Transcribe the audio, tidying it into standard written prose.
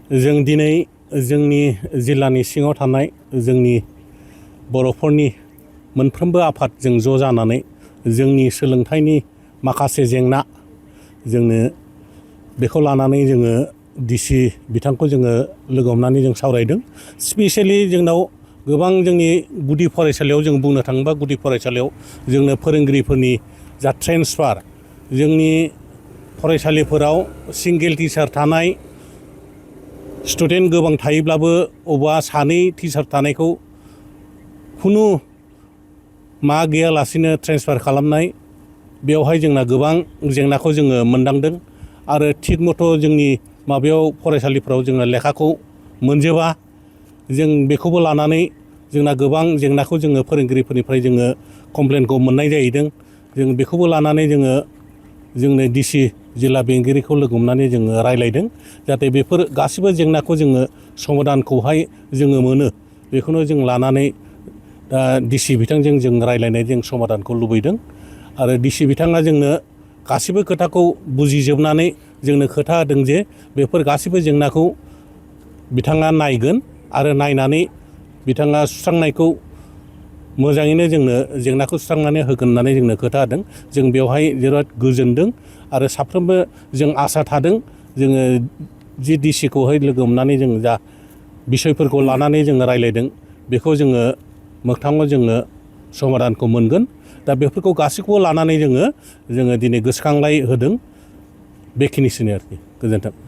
जों दिनै जोंनि जिल्लानि सिङाव थानाय जोंनि बर'फोरनि मोनफ्रोमबो आफादजों ज' जानानै जोंनि सोलोंथाइनि माखासे जेंना जोंनो बेखौ लानानै जोङो डिसि बिथांखौ जोङो लोगो हमनानै जों सावरायदों। स्पेसियेलि जोंनाव गोबां जोंनि गुदि फरायसालियाव जों बुंनो थाङोबा गुदि फरायसालियाव जोंनो फोरोंगिरिफोरनि जा ट्रेन्सफार जोंनि फरायसालिफोराव सिंगेल टिचार थानाय स्टुडेन्ट गोबां थायोब्लाबो अबा सानै टिचार थानायखौ खुनु मा गैयालासिनो ट्रेन्सफार खालामनाय बेवहाय जोंना गोबां जेंनाखौ जोङो मोनदांदों आरो थिग मथ' जोंनि माबायाव फरायसालिफ्राव जोङो लेखाखौ मोनजोबा जों बेखौबो लानानै जोंना गोबां जेंनाखौ जोङो फोरोंगिरिफोरनिफ्राय जोङो कमप्लेनखौ मोननाय जाहैदों। जों बेखौबो लानानै जोंनो डिसि जिल्ला बेंगिरिखौ लोगो हमनानै जोङो रायलायदों जाहाथे बेफोर गासिबो जेंनाखौ जोङो समाधानखौहाय जोङो मोनो बेखौनो जों लानानै दा डिसि बिथांजों जों रायलायनाय जों समाधानखौ लुबैदों आरो डिसि बिथाङा जोंनो गासिबो खोथाखौ बुजिजोबनानै जोंनो खोथा होदों जे बेफोर गासिबो जेंनाखौ बिथाङा नायगोन आरो नायनानै बिथाङा सुस्रांनायखौ मोजाङैनो जोंनो जेंनाखौ सुस्रांनानै होगोन होननानै जोंनो खोथा होदों। जों बेवहाय जोबोद गोजोनदों आरो साफ्रोमबो जों आसा थादों जोङो जि डिसिखौहाय लोगो हमनानै जों जा बिसयफोरखौ लानानै जोङो रायलायदों बेखौ जोङो मोगथाङाव जोङो समाधानखौ मोनगोन। दा बेफोरखौ गासैखौबो लानानै जोङो दिनै गोसोखांलाय होदों बेखिनिसैनो आरोखि। गोजोन्थों।